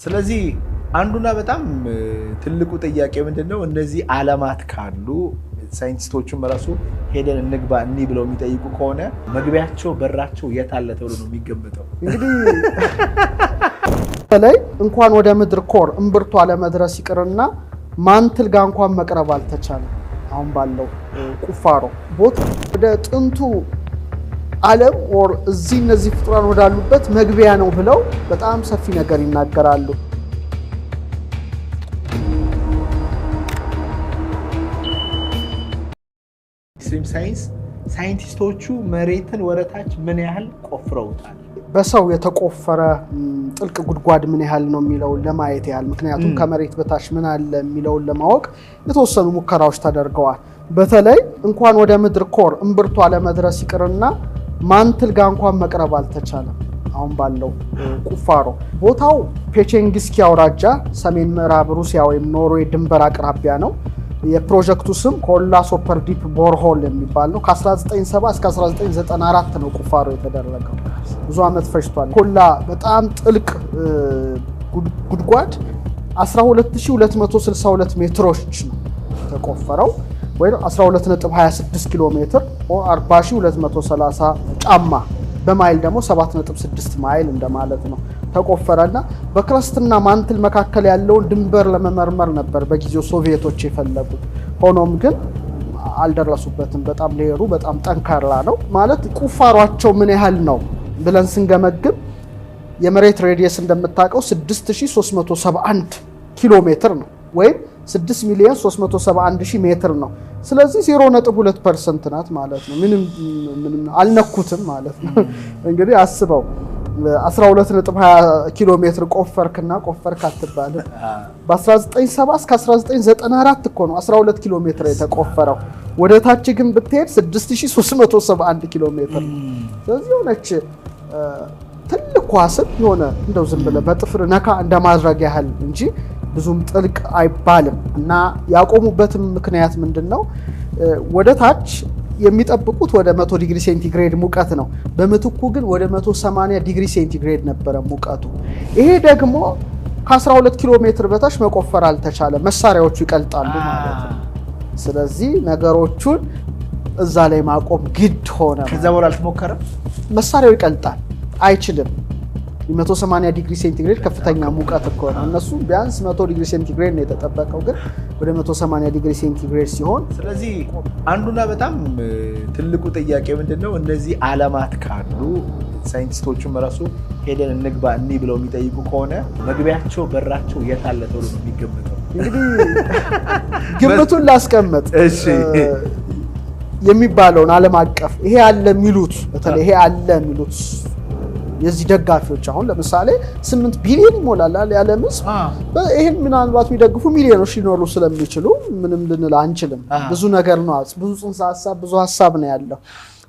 ስለዚህ አንዱና በጣም ትልቁ ጥያቄ ምንድነው? እነዚህ ዓለማት ካሉ ሳይንቲስቶቹም ራሱ ሄደን እንግባ እኒ ብለው የሚጠይቁ ከሆነ መግቢያቸው በራቸው የት አለ ተብሎ ነው የሚገመተው። እንግዲህ በተለይ እንኳን ወደ ምድር core እምብርቷ ለመድረስ ይቅርና mantle ጋር እንኳን መቅረብ አልተቻለም። አሁን ባለው ቁፋሮ ቦታ ወደ ጥንቱ ዓለም or እዚህ እነዚህ ፍጡራን ወዳሉበት መግቢያ ነው ብለው በጣም ሰፊ ነገር ይናገራሉ። Extreme Science ሳይንቲስቶቹ መሬትን ወደታች ምን ያህል ቆፍረውታል? በሰው የተቆፈረ ጥልቅ ጉድጓድ ምን ያህል ነው የሚለውን ለማየት ያህል፣ ምክንያቱም ከመሬት በታች ምን አለ የሚለውን ለማወቅ የተወሰኑ ሙከራዎች ተደርገዋል። በተለይ እንኳን ወደ ምድር core እምብርቷ ለመድረስ ይቅርና mantle ጋር እንኳን መቅረብ አልተቻለም። አሁን ባለው ቁፋሮ ቦታው ፔቼንግስኪ አውራጃ ሰሜን ምዕራብ ሩሲያ ወይም ኖርዌይ ድንበር አቅራቢያ ነው። የፕሮጀክቱ ስም ኮላ Super Deep Borehole የሚባል ነው። ከ1970 እስከ 1994 ነው ቁፋሮ የተደረገው። ብዙ ዓመት ፈጅቷል። ኮላ በጣም ጥልቅ ጉድጓድ 12262 ሜትሮች ነው የተቆፈረው ወይም 12.26 ኪሎ ሜትር 40230 ጫማ፣ በማይል ደግሞ 7.6 ማይል እንደማለት ነው። ተቆፈረና በ crust ና mantle መካከል ያለውን ድንበር ለመመርመር ነበር በጊዜው ሶቪየቶች የፈለጉት። ሆኖም ግን አልደረሱበትም። በጣም layer ኡ በጣም ጠንካራ ነው። ማለት ቁፋሯቸው ምን ያህል ነው ብለን ስንገመግም የመሬት radius እንደምታውቀው 6371 ኪሎ ሜትር ነው ወይም 6 ሚሊዮን 371 ሺህ ሜትር ነው። ስለዚህ 0.2% ናት ማለት ነው። ምንም ምንም አልነኩትም ማለት ነው። እንግዲህ አስበው 12.20 ኪሎ ሜትር ቆፈርክና ቆፈርክ አትባልም። በ1970 እስከ 1994 እኮ ነው 12 ኪሎ ሜትር የተቆፈረው። ወደ ታች ግን ብትሄድ 6371 ኪሎ ሜትር ነው። ስለዚህ የሆነች ትልቅ ኳስን የሆነ እንደው ዝም ብለህ በጥፍር ነካ እንደማድረግ ያህል እንጂ ብዙም ጥልቅ አይባልም። እና ያቆሙበትም ምክንያት ምንድን ነው? ወደ ታች የሚጠብቁት ወደ 100 ዲግሪ ሴንቲግሬድ ሙቀት ነው። በምትኩ ግን ወደ 180 ዲግሪ ሴንቲግሬድ ነበረ ሙቀቱ። ይሄ ደግሞ ከ12 ኪሎ ሜትር በታች መቆፈር አልተቻለም። መሳሪያዎቹ ይቀልጣሉ ማለት ነው። ስለዚህ ነገሮቹን እዛ ላይ ማቆም ግድ ሆነ። ከዛ በኋላ አልተሞከረም። መሳሪያው ይቀልጣል፣ አይችልም። 180 ዲግሪ ሴንቲግሬድ ከፍተኛ ሙቀት እኮ ነው። እነሱ ቢያንስ 100 ዲግሪ ሴንቲግሬድ ነው የተጠበቀው፣ ግን ወደ 180 ዲግሪ ሴንቲግሬድ ሲሆን ስለዚህ አንዱና በጣም ትልቁ ጥያቄ ምንድነው? እነዚህ ዓለማት ካሉ ሳይንቲስቶቹም ራሱ ሄደን እንግባ እኒ ብለው የሚጠይቁ ከሆነ መግቢያቸው በራቸው የት አለ ተብሎ ነው የሚገመተው። እንግዲህ ግምቱን ላስቀምጥ የሚባለውን ዓለም አቀፍ ይሄ አለ የሚሉት፣ በተለይ ይሄ አለ የሚሉት የዚህ ደጋፊዎች አሁን ለምሳሌ 8 ቢሊዮን ይሞላል የዓለም ሕዝብ። ይህን ምናልባት የሚደግፉ ሚሊዮኖች ሊኖሩ ስለሚችሉ ምንም ልንል አንችልም። ብዙ ነገር ነው፣ ብዙ ጽንሰ ሀሳብ፣ ብዙ ሀሳብ ነው ያለው።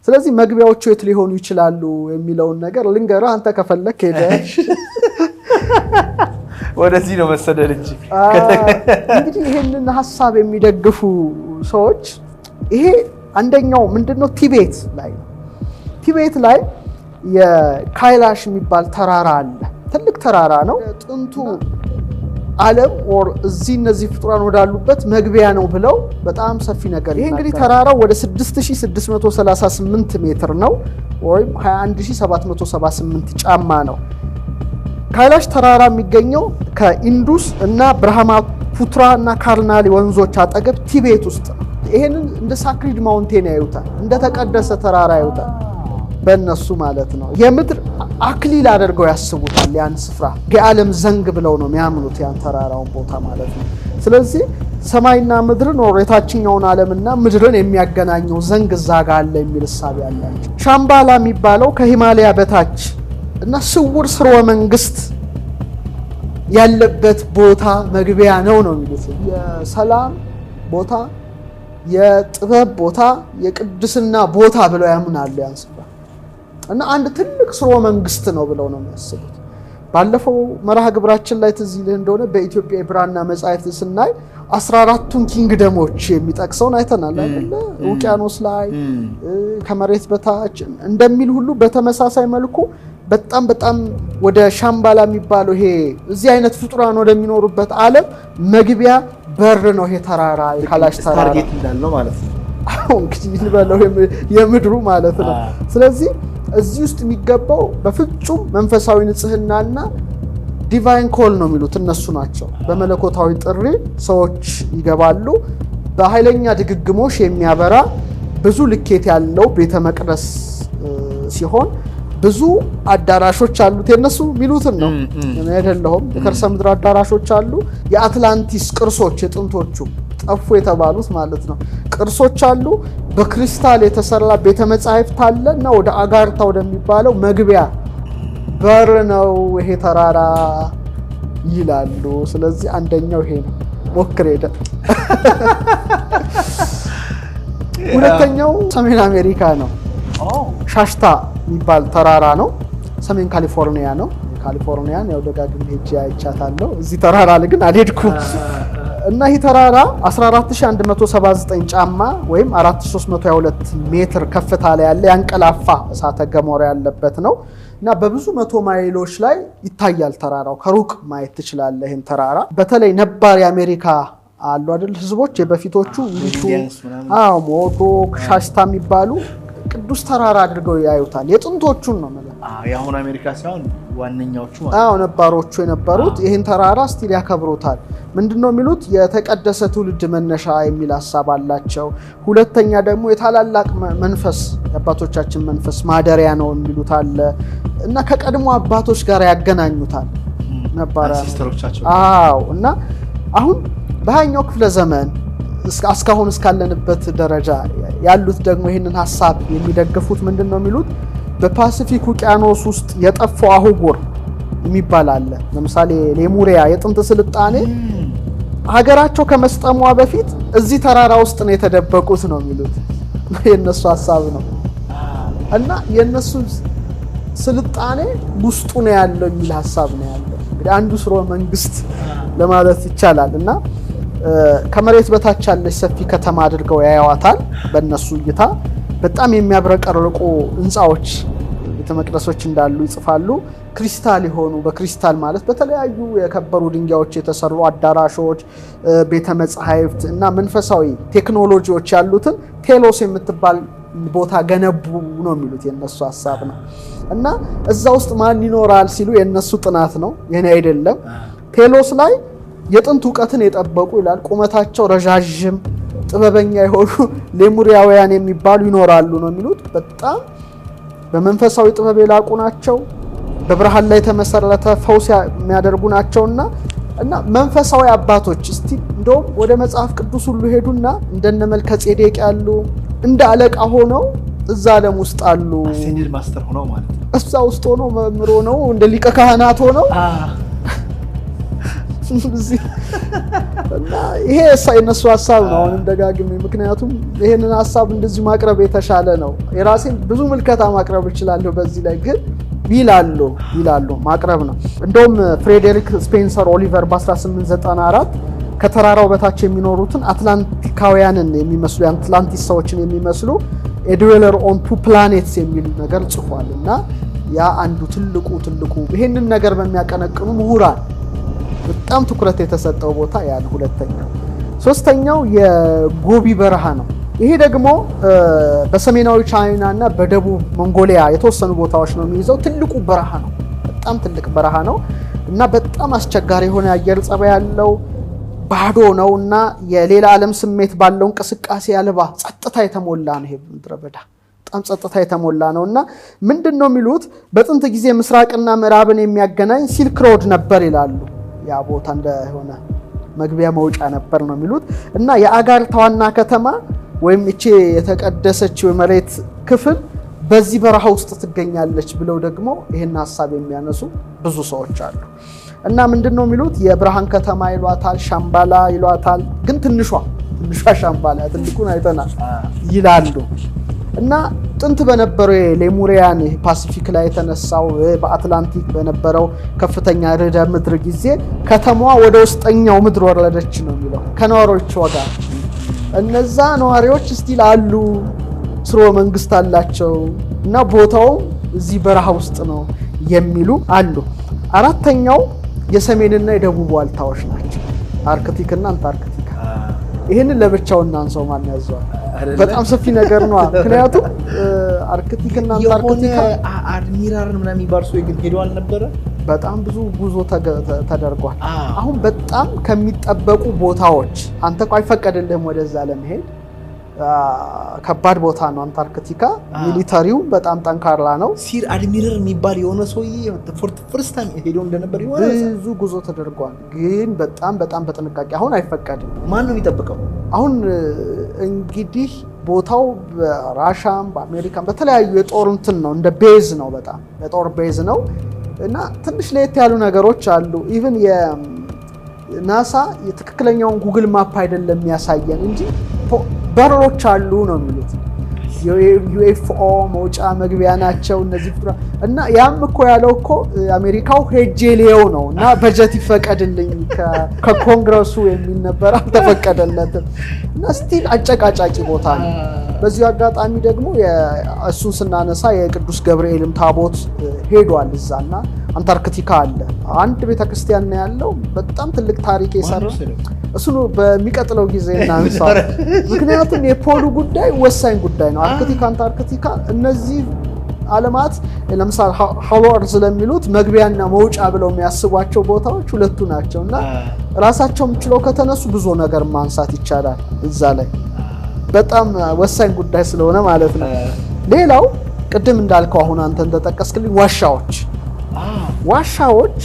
ስለዚህ መግቢያዎቹ የት ሊሆኑ ይችላሉ የሚለውን ነገር ልንገርህ። አንተ ከፈለክ ሄደህ ወደዚህ ነው መሰደድ እንጂ። እንግዲህ ይህንን ሀሳብ የሚደግፉ ሰዎች ይሄ አንደኛው ምንድነው ቲቤት ላይ ነው። ቲቤት ላይ የካይላሽ የሚባል ተራራ አለ። ትልቅ ተራራ ነው። ጥንቱ ዓለም or እዚህ እነዚህ ፍጡራን ወዳሉበት መግቢያ ነው ብለው በጣም ሰፊ ነገር። ይሄ እንግዲህ ተራራው ወደ 6638 ሜትር ነው ወይም 21778 ጫማ ነው። ካይላሽ ተራራ የሚገኘው ከኢንዱስ እና ብርሃማፑትራ እና ካርናሊ ወንዞች አጠገብ ቲቤት ውስጥ ነው። ይሄንን እንደ sacred mountain ያዩታል፣ እንደ ተቀደሰ ተራራ ያዩታል በእነሱ ማለት ነው። የምድር አክሊል አድርገው ያስቡታል ያን ስፍራ፣ የዓለም ዘንግ ብለው ነው የሚያምኑት ያን ተራራውን ቦታ ማለት ነው። ስለዚህ ሰማይና ምድርን or የታችኛውን ዓለምና ምድርን የሚያገናኘው ዘንግ እዛ ጋ አለ የሚል እሳቤ አላቸው። ሻምባላ የሚባለው ከሂማሊያ በታች እና ስውር ስርወ መንግስት ያለበት ቦታ መግቢያ ነው ነው የሚሉት። የሰላም ቦታ፣ የጥበብ ቦታ፣ የቅድስና ቦታ ብለው ያምናሉ ያን ስፍራ እና አንድ ትልቅ ስርወ መንግስት ነው ብለው ነው የሚያስቡት። ባለፈው መርሃ ግብራችን ላይ ትዝ ይልህ እንደሆነ በኢትዮጵያ የብራና መጻሕፍት ስናይ 14ቱን kingdom ኦች የሚጠቅሰውን አይተናል አይደለ? ውቅያኖስ ላይ ከመሬት በታች እንደሚል ሁሉ በተመሳሳይ መልኩ በጣም በጣም ወደ ሻምባላ የሚባለው ይሄ እዚህ አይነት ፍጡራን ወደሚኖሩበት ዓለም መግቢያ በር ነው ይሄ ተራራ፣ የካላሽ ተራራ። Stargate እንዳለው ማለት ነው። አሁን እንግዲህ እንበለው የምድሩ ማለት ነው። ስለዚህ እዚህ ውስጥ የሚገባው በፍጹም መንፈሳዊ ንጽህናና divine call ነው የሚሉት እነሱ ናቸው። በመለኮታዊ ጥሪ ሰዎች ይገባሉ። በኃይለኛ ድግግሞሽ የሚያበራ ብዙ ልኬት ያለው ቤተ መቅደስ ሲሆን ብዙ አዳራሾች አሉት። የነሱ የሚሉትን ነው፣ እኔ አይደለሁም። የከርሰ ምድር አዳራሾች አሉ። የአትላንቲስ ቅርሶች፣ የጥንቶቹ ጠፉ የተባሉት ማለት ነው፣ ቅርሶች አሉ። በክሪስታል የተሰራ ቤተ መጻሕፍት አለ እና ወደ አጋርታ ወደሚባለው መግቢያ በር ነው ይሄ ተራራ ይላሉ። ስለዚህ አንደኛው ይሄ ነው። ሞክር ሄደ። ሁለተኛው ሰሜን አሜሪካ ነው። ሻሽታ የሚባል ተራራ ነው። ሰሜን ካሊፎርኒያ ነው። ካሊፎርኒያን ያው ደጋግሜ ሄጄ አይቻታለሁ። እዚህ ተራራ ላይ ግን አልሄድኩም። እና ይህ ተራራ 14179 ጫማ ወይም 4322 ሜትር ከፍታ ላይ ያለ ያንቀላፋ እሳተ ገሞራ ያለበት ነው እና በብዙ መቶ ማይሎች ላይ ይታያል ተራራው። ከሩቅ ማየት ትችላለህ ይህን ተራራ። በተለይ ነባር የአሜሪካ አሉ አይደል ህዝቦች የበፊቶቹ ሚቱ፣ Indians ምናምን። አዎ፣ ሞዶክ፣ ሻሽታ የሚባሉ ቅዱስ ተራራ አድርገው ያዩታል። የጥንቶቹን ነው የምልህ። የአሁኑ አሜሪካ ሳይሆን ዋነኛዎቹ ማለት አዎ፣ ነባሮቹ የነበሩት ይህን ተራራ still ያከብሩታል። ምንድን ነው የሚሉት? የተቀደሰ ትውልድ መነሻ የሚል ሀሳብ አላቸው። ሁለተኛ ደግሞ የታላላቅ መንፈስ፣ የአባቶቻችን መንፈስ ማደሪያ ነው የሚሉት አለ እና ከቀድሞ አባቶች ጋር ያገናኙታል ነባር ancestor ኦቻቸው። አዎ፣ እና አሁን በ20ኛው ክፍለ ዘመን እስካሁን እስካለንበት ደረጃ ያሉት ደግሞ ይህንን ሀሳብ የሚደግፉት ምንድን ነው የሚሉት? በፓሲፊክ ውቅያኖስ ውስጥ የጠፋው አህጉር የሚባል አለ። ለምሳሌ ሌሙሪያ የጥንት ስልጣኔ ሀገራቸው ከመስጠሟ በፊት እዚህ ተራራ ውስጥ ነው የተደበቁት ነው የሚሉት። የእነሱ ሀሳብ ነው እና የእነሱ ስልጣኔ ውስጡ ነው ያለው የሚል ሀሳብ ነው ያለው። እንግዲህ አንዱ ስርወ መንግስት ለማለት ይቻላል እና ከመሬት በታች ያለች ሰፊ ከተማ አድርገው ያየዋታል። በእነሱ እይታ በጣም የሚያብረቀርቁ ህንፃዎች፣ ቤተ መቅደሶች እንዳሉ ይጽፋሉ። ክሪስታል የሆኑ፣ በክሪስታል ማለት በተለያዩ የከበሩ ድንጋዮች የተሰሩ አዳራሾች፣ ቤተ መጻሕፍት እና መንፈሳዊ ቴክኖሎጂዎች ያሉትን ቴሎስ የምትባል ቦታ ገነቡ ነው የሚሉት፣ የነሱ ሀሳብ ነው። እና እዛ ውስጥ ማን ይኖራል ሲሉ የነሱ ጥናት ነው፣ የኔ አይደለም። ቴሎስ ላይ የጥንት እውቀትን የጠበቁ ይላል፣ ቁመታቸው ረዣዥም ጥበበኛ የሆኑ ሌሙሪያውያን የሚባሉ ይኖራሉ ነው የሚሉት። በጣም በመንፈሳዊ ጥበብ የላቁ ናቸው። በብርሃን ላይ የተመሰረተ ፈውስ የሚያደርጉ ናቸውና እና መንፈሳዊ አባቶች እስቲ እንደውም ወደ መጽሐፍ ቅዱስ ሁሉ ሄዱና እንደነ መልከ ጼዴቅ ያሉ እንደ አለቃ ሆነው እዛ ዓለም ውስጥ አሉ። Ascended master ሆነው ማለት ነው። እዛ ውስጥ ሆነው መምህር ሆነው እንደ ሊቀ ካህናት ሆነው እና ይሄ የእነሱ ሀሳብ ነው። አሁንም ደጋግሜ ምክንያቱም ይሄንን ሀሳብ እንደዚሁ ማቅረብ የተሻለ ነው። የራሴን ብዙ ምልከታ ማቅረብ እችላለሁ በዚህ ላይ፣ ግን ይላሉ ይላሉ ማቅረብ ነው። እንደውም ፍሬዴሪክ ስፔንሰር ኦሊቨር በ1894 ከተራራው በታች የሚኖሩትን አትላንቲካውያንን የሚመስሉ፣ የአትላንቲስ ሰዎችን የሚመስሉ "A Dweller on Two Planets" የሚል ነገር ጽፏል እና ያ አንዱ ትልቁ ትልቁ ይሄንን ነገር በሚያቀነቅኑ ምሁራን በጣም ትኩረት የተሰጠው ቦታ ያ ነው። ሁለተኛው። ሶስተኛው የጎቢ በረሃ ነው። ይሄ ደግሞ በሰሜናዊ ቻይና እና በደቡብ ሞንጎሊያ የተወሰኑ ቦታዎች ነው የሚይዘው። ትልቁ በረሃ ነው። በጣም ትልቅ በረሃ ነው እና በጣም አስቸጋሪ የሆነ የአየር ጸባይ ያለው፣ ባዶ ነው እና የሌላ ዓለም ስሜት ባለው እንቅስቃሴ አልባ ጸጥታ የተሞላ ነው። ይሄ ምድረ በዳ በጣም ጸጥታ የተሞላ ነው እና ምንድን ነው የሚሉት? በጥንት ጊዜ ምስራቅና ምዕራብን የሚያገናኝ Silk Road ነበር ይላሉ። ያ ቦታ እንደሆነ መግቢያ መውጫ ነበር ነው የሚሉት እና የአጋርታ ዋና ከተማ ወይም እቺ የተቀደሰችው የመሬት ክፍል በዚህ በረሃ ውስጥ ትገኛለች ብለው ደግሞ ይህን ሀሳብ የሚያነሱ ብዙ ሰዎች አሉ። እና ምንድን ነው የሚሉት? የብርሃን ከተማ ይሏታል፣ ሻምባላ ይሏታል። ግን ትንሿ ትንሿ ሻምባላ፣ ትልቁን አይተናል ይላሉ። እና ጥንት በነበረው የሌሙሪያን ፓሲፊክ ላይ የተነሳው በአትላንቲክ በነበረው ከፍተኛ ርዕደ ምድር ጊዜ ከተማዋ ወደ ውስጠኛው ምድር ወረደች ነው የሚለው ከነዋሪዎቿ ጋር። እነዛ ነዋሪዎች still አሉ፣ ስርወ መንግስት አላቸው እና ቦታውም እዚህ በረሃ ውስጥ ነው የሚሉ አሉ። አራተኛው የሰሜንና የደቡብ ዋልታዎች ናቸው፣ አርክቲክና አንታርክቲካ። ይህንን ለብቻው እናንሰው፣ ማን ያዘዋል? በጣም ሰፊ ነገር ነው። ምክንያቱም አርክቲክና አንታርክቲካ አድሚራል ምናምን የሚባል ሰው ግን ሄዶ አልነበረ? በጣም ብዙ ጉዞ ተደርጓል። አሁን በጣም ከሚጠበቁ ቦታዎች አንተ እኮ አይፈቀድልህም ወደዛ ለመሄድ፣ ከባድ ቦታ ነው አንታርክቲካ። Military ው በጣም ጠንካራ ነው። Sir አድሚራል የሚባል የሆነ ሰውዬ first time ሄዶ እንደነበር የሆነ ብዙ ጉዞ ተደርጓል፣ ግን በጣም በጣም በጥንቃቄ አሁን አይፈቀድም። ማን ነው የሚጠብቀው? አሁን እንግዲህ ቦታው በራሻም በአሜሪካም በተለያዩ የጦር እንትን ነው፣ እንደ base ነው፣ በጣም የጦር base ነው እና ትንሽ ለየት ያሉ ነገሮች አሉ። Even የናሳ የትክክለኛውን Google Map አይደለም የሚያሳየን እንጂ በሮች አሉ ነው የሚሉት። UFO መውጫ መግቢያ ናቸው እነዚህ እና ያም እኮ ያለው እኮ አሜሪካው ሄጄ ልየው ነው እና በጀት ይፈቀድልኝ ከኮንግረሱ የሚል ነበር፣ አልተፈቀደለትም። እና still አጨቃጫቂ ቦታ ነው። በዚሁ አጋጣሚ ደግሞ እሱን ስናነሳ የቅዱስ ገብርኤልም ታቦት ሄዷል እዛ እና አንታርክቲካ አለ። አንድ ቤተክርስቲያን ነው ያለው። በጣም ትልቅ ታሪክ የሰራ እሱን በሚቀጥለው ጊዜ እናንሳ። ምክንያቱም የ pole ኡ ጉዳይ ወሳኝ ጉዳይ ነው። አርክቲካ፣ አንታርክቲካ እነዚህ ዓለማት ለምሳሌ hollow earth ስለሚሉት መግቢያና መውጫ ብለው የሚያስቧቸው ቦታዎች ሁለቱ ናቸው እና ራሳቸውም ችለው ከተነሱ ብዙ ነገር ማንሳት ይቻላል እዛ ላይ፣ በጣም ወሳኝ ጉዳይ ስለሆነ ማለት ነው። ሌላው ቅድም እንዳልከው አሁን አንተ እንደጠቀስክልኝ ዋሻዎች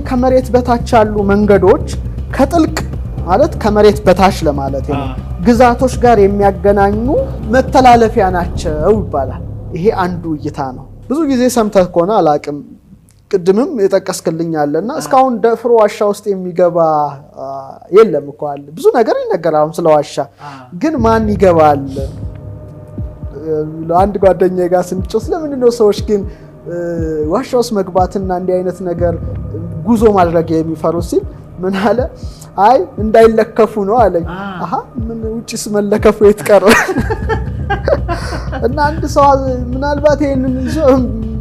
ከመሬት በታች ያሉ መንገዶች ከጥልቅ ማለት ከመሬት በታች ለማለት ነው ግዛቶች ጋር የሚያገናኙ መተላለፊያ ናቸው ይባላል። ይሄ አንዱ እይታ ነው። ብዙ ጊዜ ሰምተህ ከሆነ አላቅም፣ ቅድምም የጠቀስክልኝ አለ እና እስካሁን ደፍሮ ዋሻ ውስጥ የሚገባ የለም እኮ አለ። ብዙ ነገር ይነገራል አሁን ስለ ዋሻ፣ ግን ማን ይገባል? አንድ ጓደኛዬ ጋር ስንጮህ ስለምንድን ነው ሰዎች ግን ዋሻ ውስጥ መግባትና እንዲህ አይነት ነገር ጉዞ ማድረግ የሚፈሩት ሲል ምን አለ? አይ እንዳይለከፉ ነው አለኝ። አሀ ምን ውጭስ መለከፉ የት ቀረ? እና አንድ ሰው ምናልባት ይሄንን ይዞ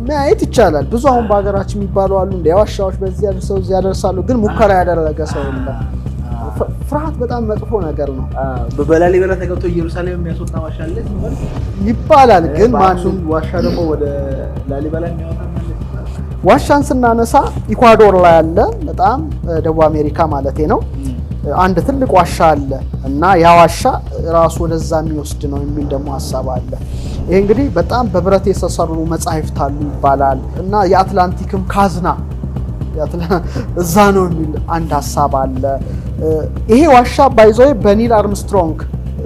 ማየት ይቻላል። ብዙ አሁን በሀገራችን የሚባሉ አሉ እንደ ዋሻዎች በዚህ ያደርሰው እዚህ ያደርሳሉ፣ ግን ሙከራ ያደረገ ሰው የለም። ፍርሃት በጣም መጥፎ ነገር ነው በላሊበላ ተገብቶ ኢየሩሳሌም የሚያስወጣ ዋሻ አለ ይባላል፣ ግን ማንም ዋሻ ደግሞ ወደ ላሊበላ የሚያወጣ ዋሻን ስናነሳ ኢኳዶር ላይ አለ፣ በጣም ደቡብ አሜሪካ ማለቴ ነው። አንድ ትልቅ ዋሻ አለ እና ያ ዋሻ ራሱ ወደዛ የሚወስድ ነው የሚል ደግሞ ሀሳብ አለ። ይሄ እንግዲህ በጣም በብረት የተሰሩ መጻሕፍት አሉ ይባላል እና የአትላንቲክም ካዝና እዛ ነው የሚል አንድ ሀሳብ አለ። ይሄ ዋሻ by the way በኒል አርምስትሮንግ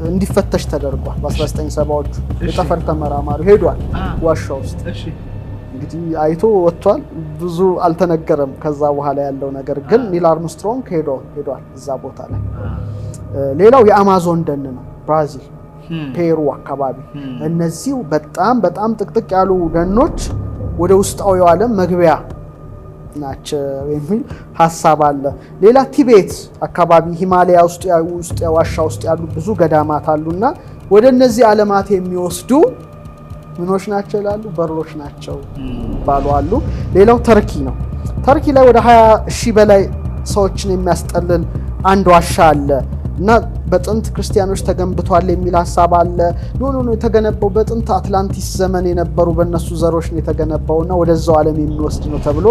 እንዲፈተሽ ተደርጓል። በ1970ዎቹ የጠፈር ተመራማሪ ሄዷል ዋሻ ውስጥ እንግዲህ አይቶ ወጥቷል። ብዙ አልተነገረም ከዛ በኋላ ያለው ነገር ግን ኒል አርምስትሮንግ ሄዷል እዛ ቦታ ላይ። ሌላው የአማዞን ደን ነው፣ ብራዚል ፔሩ አካባቢ። እነዚህ በጣም በጣም ጥቅጥቅ ያሉ ደኖች ወደ ውስጣዊው ዓለም መግቢያ ናቸው የሚል ሀሳብ አለ። ሌላ ቲቤት አካባቢ ሂማሊያ ውስጥ ዋሻ ውስጥ ያሉ ብዙ ገዳማት አሉና ወደ እነዚህ ዓለማት የሚወስዱ ምኖች ናቸው ይላሉ፣ በሮች ናቸው ባሉ አሉ። ሌላው ተርኪ ነው። ተርኪ ላይ ወደ 20,000 በላይ ሰዎችን የሚያስጠልል አንድ ዋሻ አለ እና በጥንት ክርስቲያኖች ተገንብቷል የሚል ሀሳብ አለ። No no no የተገነባው በጥንት አትላንቲስ ዘመን የነበሩ በእነሱ ዘሮች ነው የተገነባው እና ወደዛው ዓለም የሚወስድ ነው ተብሎ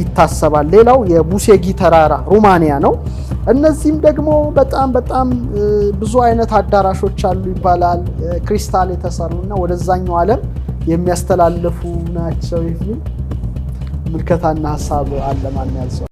ይታሰባል። ሌላው የቡሴጊ ተራራ ሩማንያ ነው። እነዚህም ደግሞ በጣም በጣም ብዙ አይነት አዳራሾች አሉ ይባላል። ክሪስታል የተሰሩ እና ወደዛኛው ዓለም የሚያስተላልፉ ናቸው የሚል ምልከታና ሀሳብ አለ። ማን ያዘው?